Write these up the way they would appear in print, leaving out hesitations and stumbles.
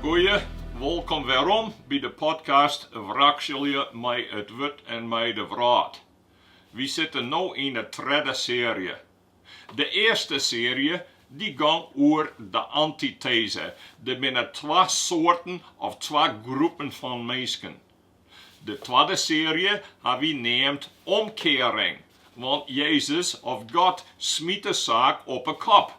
Goeie, wolkom werom by de podcast Wrakselje mei it Wurd en mei de Wrâld. Wy sitte no yn de tredde searje. De earste searje dy gong oer de antiteze, der binne twa soarten of twa groepen fan minsken. De twadde searje ha wy neamd Omkearing, want Jezus of God smyt de saak op 'e kop.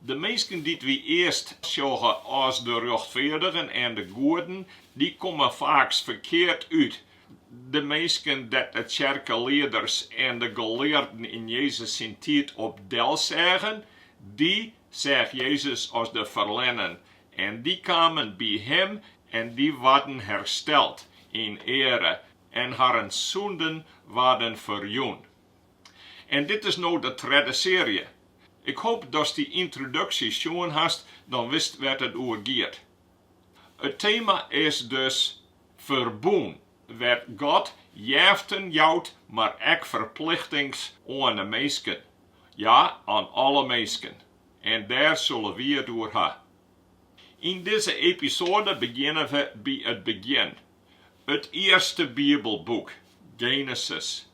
De minsken dy't wy earst sjogge as de rjochtfeardigen en de goeden, dy komme faaks ferkeard út. De minsken dêr't de tsjerkelieders en de gelearden yn Jezus syn tiid op delseagen, dy seach Jezus as de ferlernen en dy kamen by him en dy waarden hersteld yn eare en harren sûnden waarden ferjûn. En dit is no de tredde searje. Ik hoop datst dy yntroduksje sjoen hast, dan witst wêr't it oer giet. It tema is dus ferbûn, wêr't God jeften jout, mar ek ferplichtings oan de minsken. Ja, oan alle minsken. En dêr sille wy it oer ha. Yn dizze episoade begjinne we by it begjin, it earste Bibelboek, Genesis.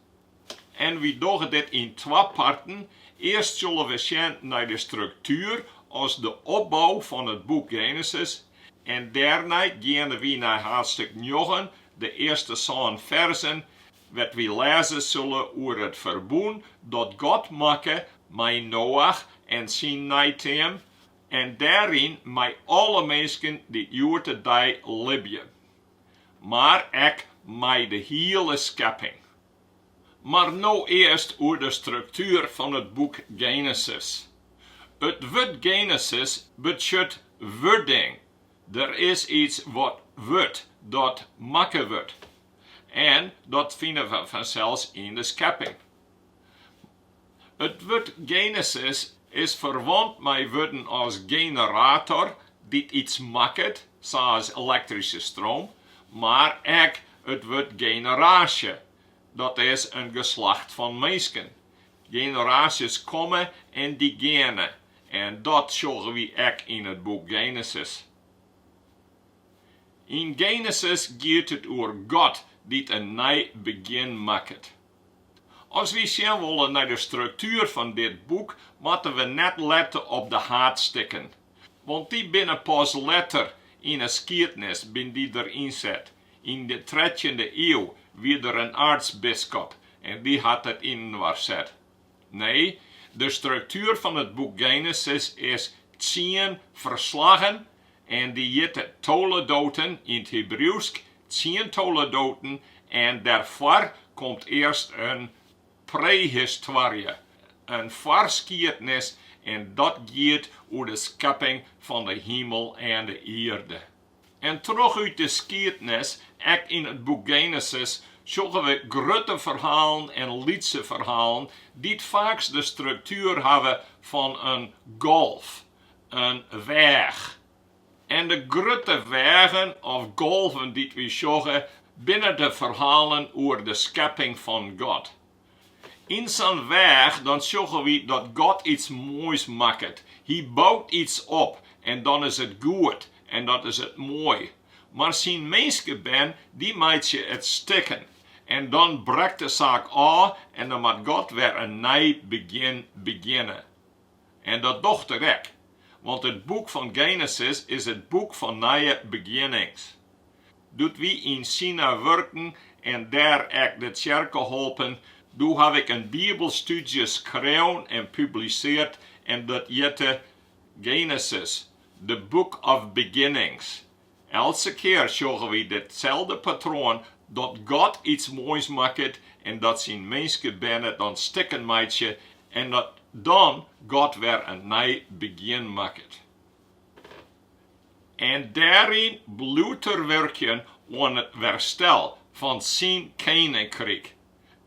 En wy dogge dit yn twa parten, earst sille we sjen nei de struktuer as de opbou fan it boek Genesis en dêrnei geane wy nei haadstik njoggen, de earste sân ferzen, wêr't wy lêze sille oer it ferbûn dat God makke mei Noach en syn neiteam en dêryn mei alle minsken dy't hjoed-de-dei libje. Mar ek mei de hiele skepping. Mar no earst oer de struktuer fan it boek Genesis. It wurd Genesis betsjut wurding, der is iets wat wurdt, dat makke wurdt. En dat fine we fansels yn de skepping. It wurd Genesis is ferwant mei wurden as generator, dy't iets makket, sa as elektryske stroom, mar ek it wurd generaasje, dat is in geslacht fan minsken. Generaasjes komme en dy geane, en dat sjogge wy ek yn it boek Genesis. Yn Genesis giet it oer God dy't in nij begjin makket. As wy sjen wolle nei de struktuer fan dit boek, moatte we net lette op de haadstikken. Want dy binne pas letter yn 'e skiednis bin dy der ynset. Yn de trettjinde iuw wie der in aartsbiskop en dy hat it yninoar set. Nee, de struktuer fan it boek Genesis is tsien ferslaggen en dy hjitte toledoten yn it Hebriuwsk, tsien toledoten, en dêrfoar komt earst in prehistoarje, in foarskiednis, en dat giet oer de skepping fan de himel en de ierde. En troch út de skiednis, ek yn it boek Genesis, sjogge we grutte ferhalen en lytse ferhalen dy't faaks de struktuer hawwe fan in golf, in weach. En de grutte weagen of golven dy't wy sjogge, binne de ferhalen oer de skepping fan God. Yn sa'n weach dan sjogge wy dat God iets moais makket. Hy bout iets op en dan is it goed en dat is it moai. Mar syn minskebern dy meitsje it stikken en dan brekt de saak ôf en dan moat God wer in nij begjin begjinne. En dat docht er ek, want it boek fan Genesis is it boek fan nije begjinnings. Doe't wy yn Sina wurken en dêr ek de tsjerke holpen, doe haw ik in bibelstúdzje skreaun en publiseard en dat hjitte Genesis, the book of beginnings. Eltse kear sjogge wy ditselde patroan dat God iets moais makket en dat syn minskebern it dan stikken meitsje en dat dan God wer in nij begjin makket. En dêryn bliuwt er wurkjen oan it werstel fan syn keninkryk.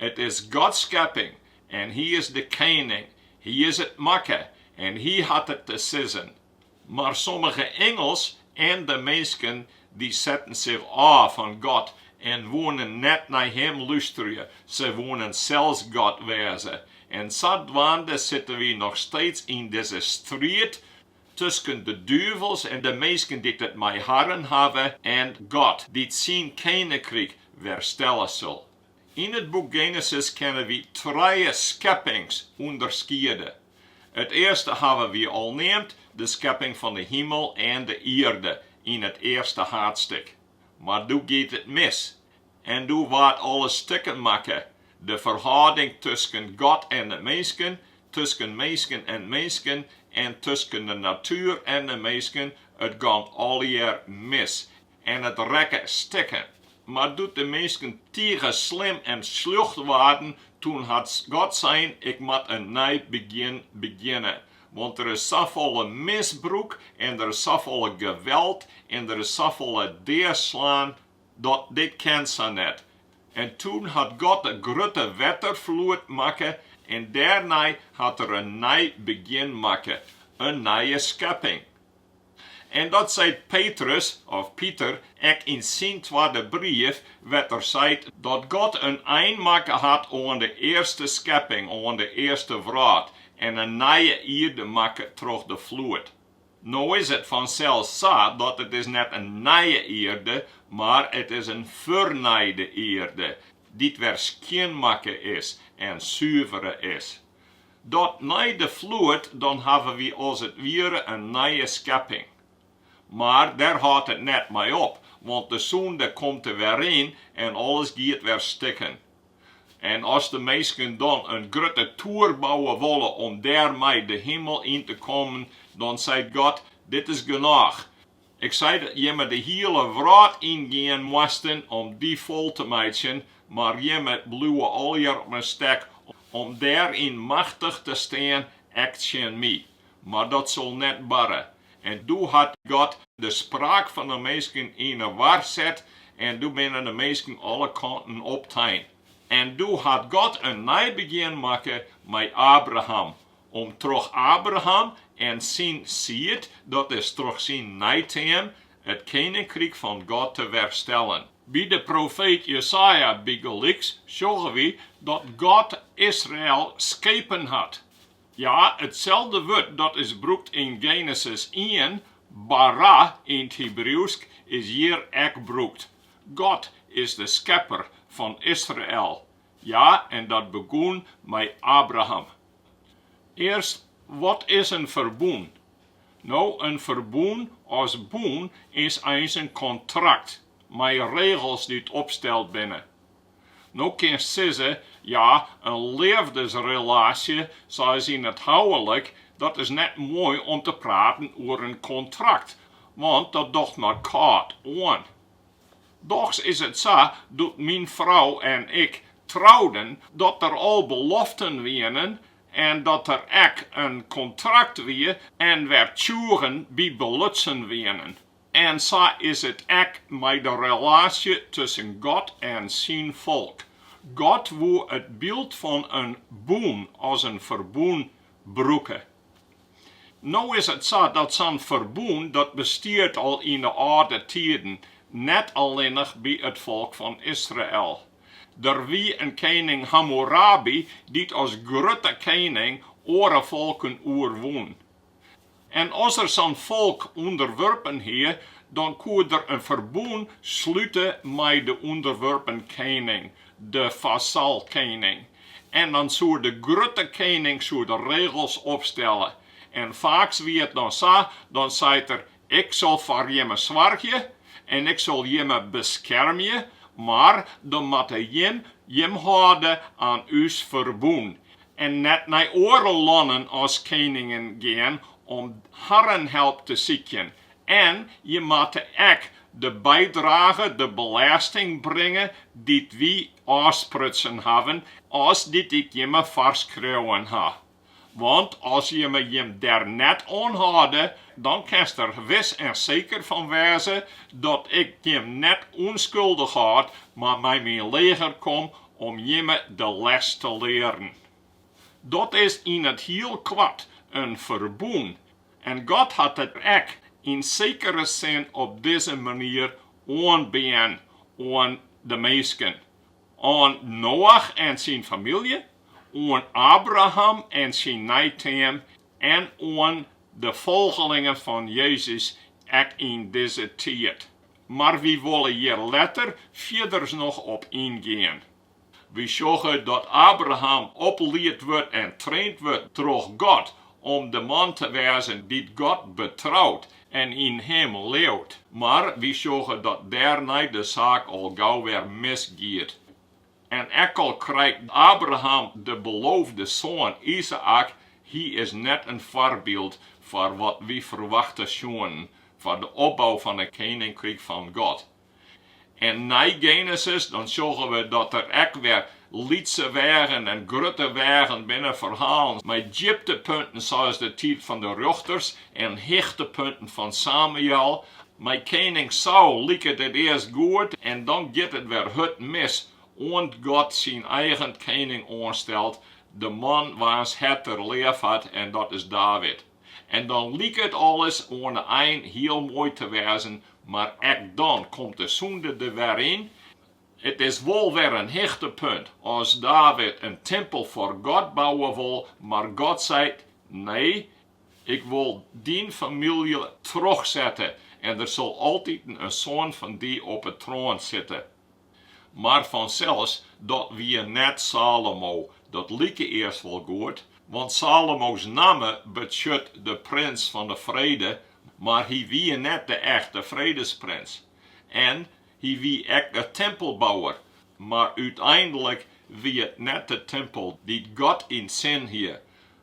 It is Gods skepping en hy is de kening, hy is it makke en hy hat it te sizzen. Mar sommige ingels en de minsken dy setten sich ôf fan God en woenen net nei him lústerje, se woenen sels God wêze. En sadwaande sitte wy noch steeds yn dizze striid. tusken de duvels en de minsken dy't it mei harren hawwe en God, dy't syn keninkryk werstelle sil. Yn it boek Genesis kinne wy trije skeppings ûnderskiede. It earste hawwe wy al neamd, de skepping fan de himel en de ierde yn it earste haadstik. Mar doe giet it mis en doe waard alles stikken makke, de ferhâlding tusken God en de minsken, tusken minsken en minsken en tusken de natuer en de minsken, it gong allegear mis en it rekke stikken. Mar doe't de minsken tige slim en sljocht waarden, toen hat God sein, ik moat in nij begjin begjinne, want der is safolle misbrûk en der is safolle geweld en der is safolle deaslaan, dat dit kin sa net. En toen hat God de grutte wetterfloed makke en dêrnei hat er in nij begjin makke, in nije skepping. En dat seit Petrus, of Piter, ek yn syn twadde brief, wêr't er seit dat God in ein makke hat oan de earste skepping, oan de earste wrâld, en in nije ierde makke troch de floed. No is it fansels sa dat it is net in nije ierde, mar it is in fernijde ierde, dy't wer skjinmakke is en suvere is. Dat nei de floed, dan hawwe wy as it wiere in nije skepping. Mar dêr hâldt it net mei op, want de sûnde komt der wer yn en alles giet wer stikken. En as de minsken dan in grutte toer bouwe wolle om dêrmei de himel yn te kommen, dan seit God, dit is genôch. Ik sei dat jimme de hiele wrâld yngean moasten om dy fol te meitsjen, mar jimme bliuwe allegear op in stek om dêryn machtich te stean, ek tsjin my. Mar dat sil net barre. En doe hat God de spraak fan de minsken yn 'e war set en doe binne de minsken alle kanten optein. En doe hat God in nij begjin makke mei Abraham, om troch Abraham en syn sied, dat is troch syn neiteam, it keninkryk fan God te werstellen. By de profeet Jesaja bygelyks sjogge wy dat God Israel skepen hat. Ja, itselde wurd dat is brûkt yn Genesis ien, bara yn 't Hebriuwsk, is hjir ek brûkt. God is de skepper fan Israel. Ja, en dat begûn mei Abraham. Earst, wat is in ferbûn? No, in ferbûn as bûn is eins in kontrakt mei regels dy't opsteld binne. No kinst sizze, ja, in leafdesrelaasje sa as yn it houwelik, dat is net moai om te praten oer in kontrakt, want dat docht mar kâld oan. Dochs is it sa, doe't myn frou en ik trouden, dat der al beloften wienen en dat der ek in kontrakt wie en wêr't tsjûgen by belutsen wienen. En sa is it ek mei de relaasje tusken God en syn folk. God woe it byld fan in bûn as in ferbûn brûke. No is it sa dat sa'n ferbûn dat bestiet al yn de âlde tiden, net allinnich by it folk fan Israel. Der wie in kening Hammurabi dy't as grutte kening oare folken oerwûn. En as er sa'n folk ûnderwurpen hie, dan koe er in ferbûn slute mei de ûnderwurpen kening, de fazalkening. En dan soe de grutte kening soe de regels opstelle. En faaks wie it dan sa, dan seit er, ik sil foar jimme soargje en ik sil jimme beskermje, mar dan moatte jim jim hâlde aan ús ferbûn en net nei oare lannen as keningen gean om harren help te sykjen en je moatte ek de bydrage, de belêsting bringe dy't wy ôfsprutsen hawwen as dy't ik jimme foarskreaun ha. Want as jimme jim dêr net oan hâlde, dan kinst der wis en seker fan wêze dat ik jim net ûnskuldich hâld, mar mei myn leger kom om jimme de les te learen. Dat is yn it hiel koart in ferbûn en God hat it ek yn sekere sin op dizze manier oanbean oan de minsken, oan Noach en syn famylje, oan Abraham en syn neiteam en oan. de folgelingen fan Jezus ek yn dizze tiid. Mar wy wolle hjir letter fierders noch op yngean. Wy sjogge dat Abraham oplied wurdt en traind wurdt troch God om de man te wêzen dy't God betrout en yn him leaut. Mar wy sjogge dat dêrnei de saak al gau wer mis giet. En ek al krijt Abraham de beloofde soan Izaäk, hy is net in foarbyld foar wat wy ferwachte soenen foar de opbou fan it keninkryk fan God. En nei Genesis, dan sjogge we dat der ek wer lytse weagen en grutte weagen binne, ferhalen mei djiptepunten sa as de tiid fan de rjochters en hichtepunten fan Samuel. Mei kening Saul liket it earst goed en dan giet it wer hurd mis oant God syn eigen kening oanstelt, de man waans hert er leaf hat en dat is David. En dan liket alles oan 'e ein hiel moai te wêzen, mar ek dan komt de sûnde der wer yn. It is wol wer in hichtepunt as David in timpel foar God bouwe wol, mar God seit, Nee, ik wol dyn famylje trochsette en der sil altiten in soan fan dy op 'e troan sitte. Mar fansels, dat wie net Salomo, dat like earst wol goed, want Salomo's namme betsjut de prins fan de frede, mar hy wie net de echte fredesprins. En hy wie ek de timpelbouwer, mar úteinlik wie it net de timpel dy't God yn 't sin hie,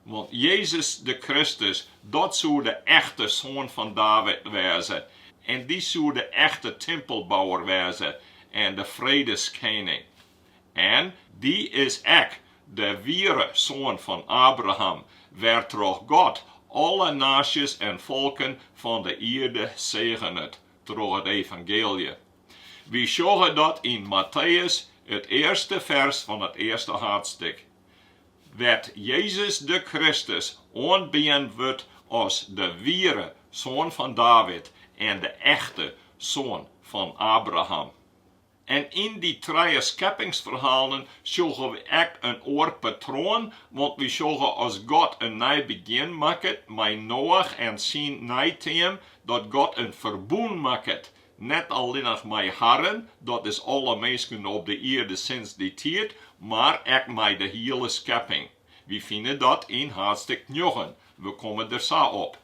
want Jezus de Kristus, dat soe de echte Soan fan David wêze, en dy soe de echte timpelbouwer wêze en de fredeskening. En dy is ek de wiere soan fan Abraham, wêrtroch God alle naasjes en folken fan de ierde segenet troch it evangeelje. Wy sjogge dat yn Matteüs, it earste fers fan it earste haadstik. wêr't Jezus de Kristus oanbean wurdt as de wiere Soan fan David en de echte Soan fan Abraham. En yn dy trije skeppingsferhalen sjogge we ek in oar patroan, want wy sjogge as God in nij begjin makket mei Noach en syn neiteam, dat God in ferbûn makket Net allinnich mei harren, dat is alle minsken op de ierde sinds dy tiid, mar ek mei de hiele skepping. Wy fine dat yn haadstik njoggen, we komme der sa op.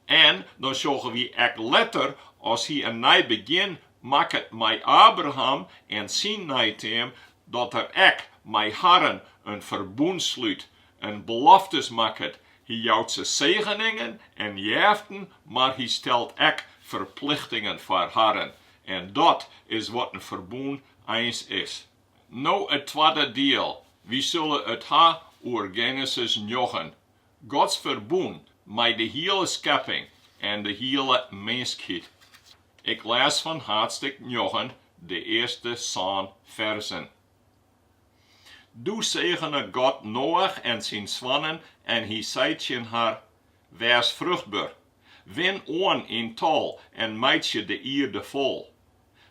En dan sjogge wy ek letter as hy in nij begjin makket mei Abraham en syn neiteam, dat er ek mei harren in ferbûn slút, in beloftes makket, hy jout se segeningen en jeften, mar hy stelt ek ferplichtingen foar harren, en dat is wat in ferbûn eins is. No it twadde diel, wy sille it ha oer Genesis njoggen, Gods ferbûn mei de hiele skepping en de hiele minskheid. Ik lês fan haadstik njoggen, de earste sân ferzen. Doe segene God Noach en syn soannen en hy sei tsjin har, Wês fruchtber, win oan yn tal en meitsje de ierde fol.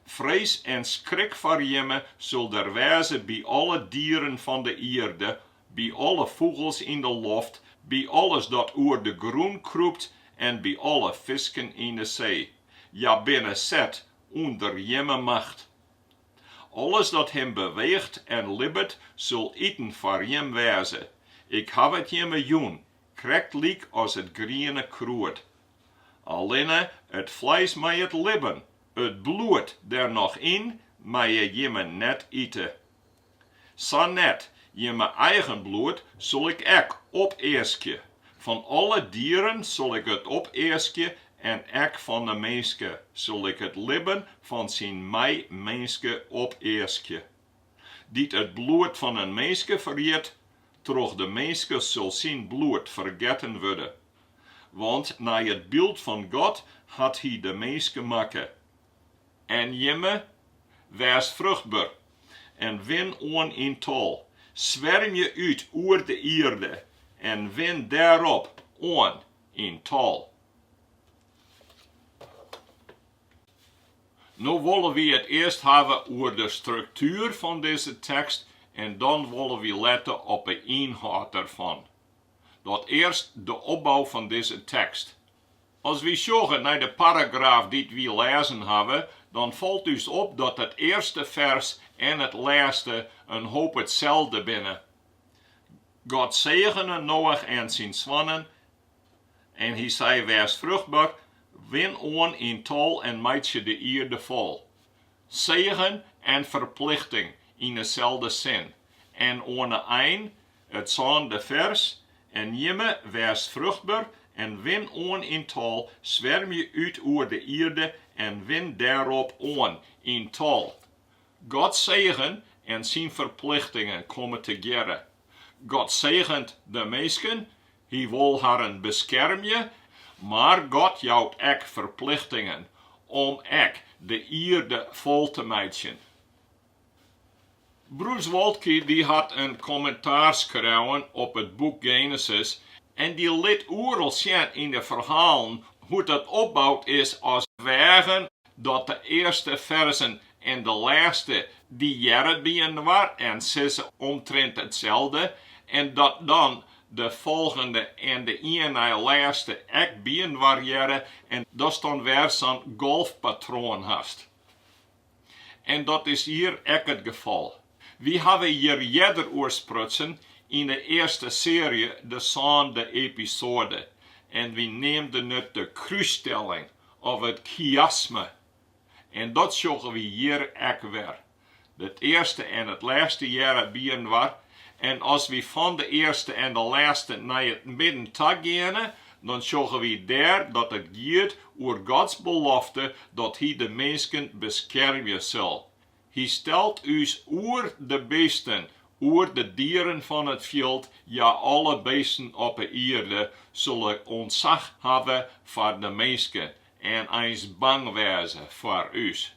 Frees en skrik foar jimme sil der wêze by alle dieren fan de ierde, by alle fûgels yn de loft, by alles dat oer de grûn krûpt en by alle fisken yn de see. Hja binne set ûnder jimme macht. Alles dat him beweecht en libbet, sil iten foar jim wêze. Ik haw it jimme jûn, krektlyk as it griene krûd. Allinne it fleis mei it libben, it bloed der noch yn, meie jimme net ite. Sa net, jimme eigen bloed sil ik ek opeaskje. Fan alle dieren sil ik it opeaskje en ek fan 'e minske sil ik it libben fan syn meiminske opeaskje. Dy't it bloed fan in minske ferjit, troch de minske sil syn bloed fergetten wurde. Want nei it byld fan God hat Hy de minske makke. En jimme, wês fruchtber en win oan yn tal, swermje út oer de ierde en win dêrop oan yn tal. No wolle wy it earst hawwe oer de struktuer fan dizze tekst en dan wolle wy lette op de ynhâld derfan. Dat earst de opbou fan dizze tekst. As wy sjogge nei de paragraaf dy't wy lêzen hawwe, dan falt ús op dat it earste fers en it lêste in hoop itselde binne. God segene Noach en syn soannen en hy sei, Wês fruchtber, win oan yn tal en meitsje de ierde fol. Segen en ferplichting yn deselde sin. En oan 'e ein, it sânde fers, En jimme, wês fruchtber en win oan yn tal, swermje út oer de ierde en win dêrop oan yn tal. Gods segen en syn ferplichtingen komme tegearre. God segent de minsken, hy wol harren beskermje, mar God jout ek ferplichtingen om ek de ierde fol te meitsjen. Bruce Waltke dy hat in kommentaar skreaun op it boek Genesis en dy lit oeral sjen yn de ferhalen hoe't dat opboud is as weagen dat de earste fersen en de lêste dy hearre byinoar en sizze omtrint itselde en dat dan de folgjende en de ien nei lêste ek byinoar hearre en datst dan wer sa'n golfpatroan hast. En dat is hjir ek it gefal. Wy hawwe hjir earder oer sprutsen yn de earste searje, de sânde episoade, en wy neamden it de krússtelling of it chiasme. En dat sjogge wy hjir ek wer. It earste en it lêste hearre byinoar en as wy fan de earste en de lêste nei it midden ta geane, dan sjogge wy dêr dat it giet oer Gods belofte dat Hy de minsken beskermje sil. Hy stelt ús oer de beesten, oer de dieren fan it fjild, ja alle beesten op 'e ierde sulle ûntsach hawwe foar de minske en eins bang wêze foar ús.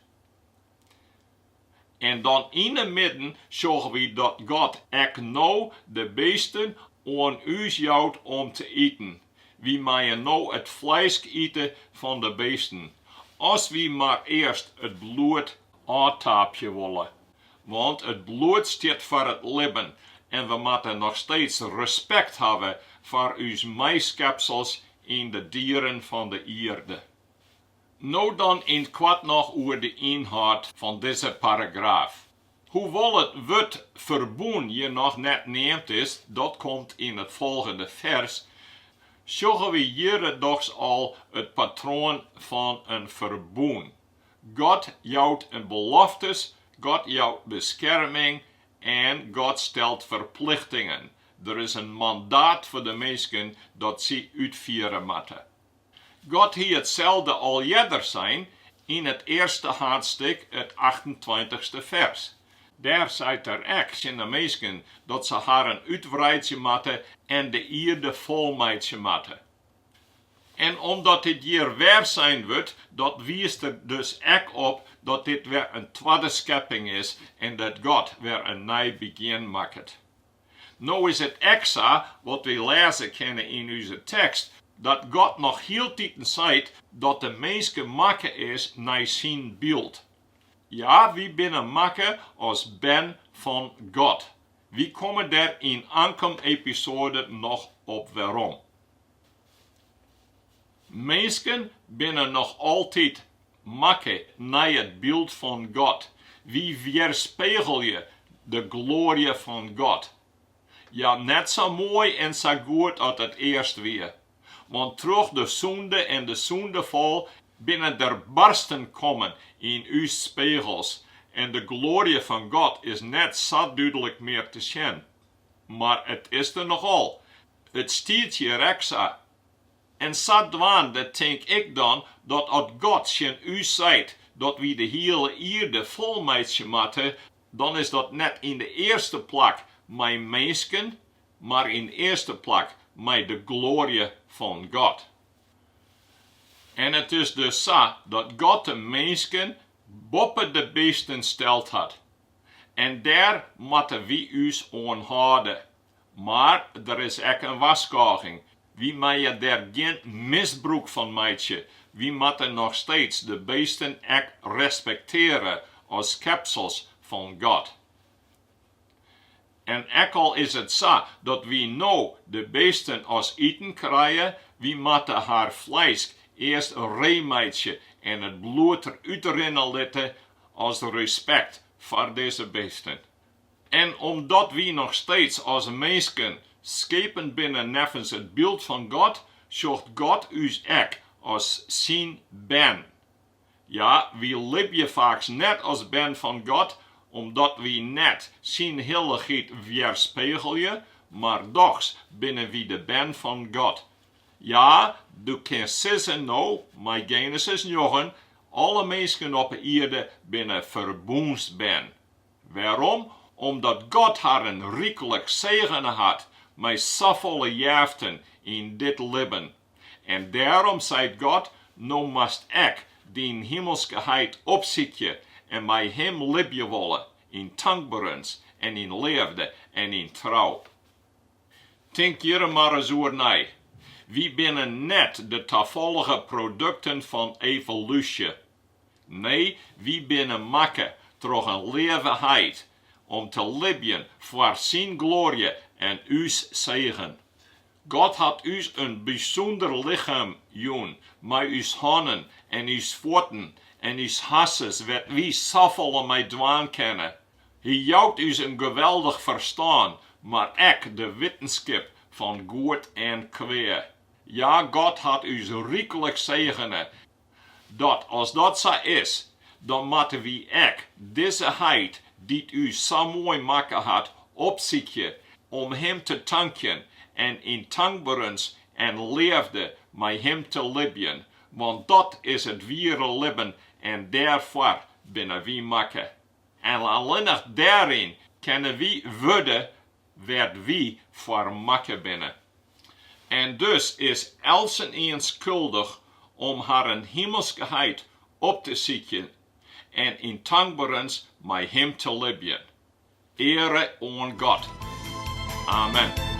En dan yn 'e midden sjogge wy dat God ek no de beesten oan ús jout om te iten. Wy meie no it fleisk ite fan de beesten, as wy mar earst it bloed ôftaapje wolle. Want it bloed stiet foar it libben en we moatte noch steeds respekt hawwe foar ús meiskepsels yn de dieren fan de ierde. No dan yn 't koart noch oer de ynhâld fan dizze paragraaf. Hoewol it wurd ferbûn hjir noch net neamd is, dat komt yn it folgjende fers, sjogge wy hjirre dochs al it patroan fan in ferbûn. God jout in beloftes, God jout beskerming en God stelt ferplichtingen. Der is in mandaat foar de minsken dat sy útfiere moatte. God hie itselde al earder sein yn it earste haadstik, it achtentweintichste fers. Dêr seit er ek tsjin de minsken dat se harren útwreidzje moatte en de ierde fol meitsje moatte. En omdat dit hjir wer sein wurdt, dat wiist der dus ek op dat dit wer in twadde skepping is en dat God wer in nij begjin makket. No is it ek sa, wat wy lêze kinne yn ús tekst, dat God noch hieltiten seit dat de minske makke is nei syn byld. Ja, wy binne makke as bern fan God. Wy komme dêr yn ankom episoade noch op werom. Minsken binne noch altyd makke nei it byld fan God. Wy wjerspegelje de gloarje fan God. Ja, net sa moai en sa goed at it earst wie. Want troch de sûnde en de sûndefal binne der barsten kommen yn ús spegels en de gloarje fan God is net sa dúdlik mear te sjen. Mar it is der noch al. It stiet hjir ek sa. En sadwaande tink ik dan dat at God tsjin ús seit dat wy de hiele ierde fol meitsje moatte, dan is dat net yn de earste plak mei minsken, mar yn earste plak mei de gloarje fan God. En it is dus sa dat God de minsken boppe de beesten steld hat. En dêr moatte wy ús oan hâlde. Mar der is ek in warskôging, wy meie der gjin misbrûk fan meitsje, wy moatte noch steeds de beesten ek respekteare as skepsels fan God. En ek al is it sa dat wy no de beesten as iten krije, wy moatte har fleisk earst reemeitsje en it bloed der útrinne litte as respekt foar dizze beesten. En omdat wy noch steeds as minsken skepen binne neffens it byld fan God, sjocht God ús ek as syn bern. Ja, wy libje faaks net as bern fan God, omdat wy net syn hillichheid wjerspegelje, mar dochs binne wy de bern fan God. Ja, do kinst sizze no, mei Genesis njoggen, alle minsken op 'e ierde binne ferbûnsbern. Wêrom? Omdat God harren ryklik segene hat mei safolle jeften yn dit libben. En dêrom seit God, no moatst ek dyn himelske heit opsykje en mei him libje wolle yn tankberens en yn leafde en yn trou. Tink hjir mar ris oer nei. Wy binne net de tafallige produkten fan evolúsje. Nee, wy binne makke troch in leave heit om te libjen foar syn gloarje en ús segen. God hat ús in bysûnder lichem jûn mei ús hannen en ús fuotten en ús harsens wêr't wy safolle mei dwaan kinne. Hy jout ús in geweldich ferstân, mar ek de wittenskip fan goed en kwea. Ja, God hat ús ryklik segene Dat as dat sa is, dan moatte wy ek dizze Heit dy't ús sa moai makke hat, opsykje om Him te tankjen en yn tankberens en leafde mei Him te libjen, want dat is it wiere libben en dêrfoar binne wy makke. En allinnich dêryn kinne wy wurde wêr't wy foar makke binne. En dus is eltsenien skuldich om harren himelske Heit op te sykjen en yn tankberens mei Him te libjen. Eare oan God. Amen.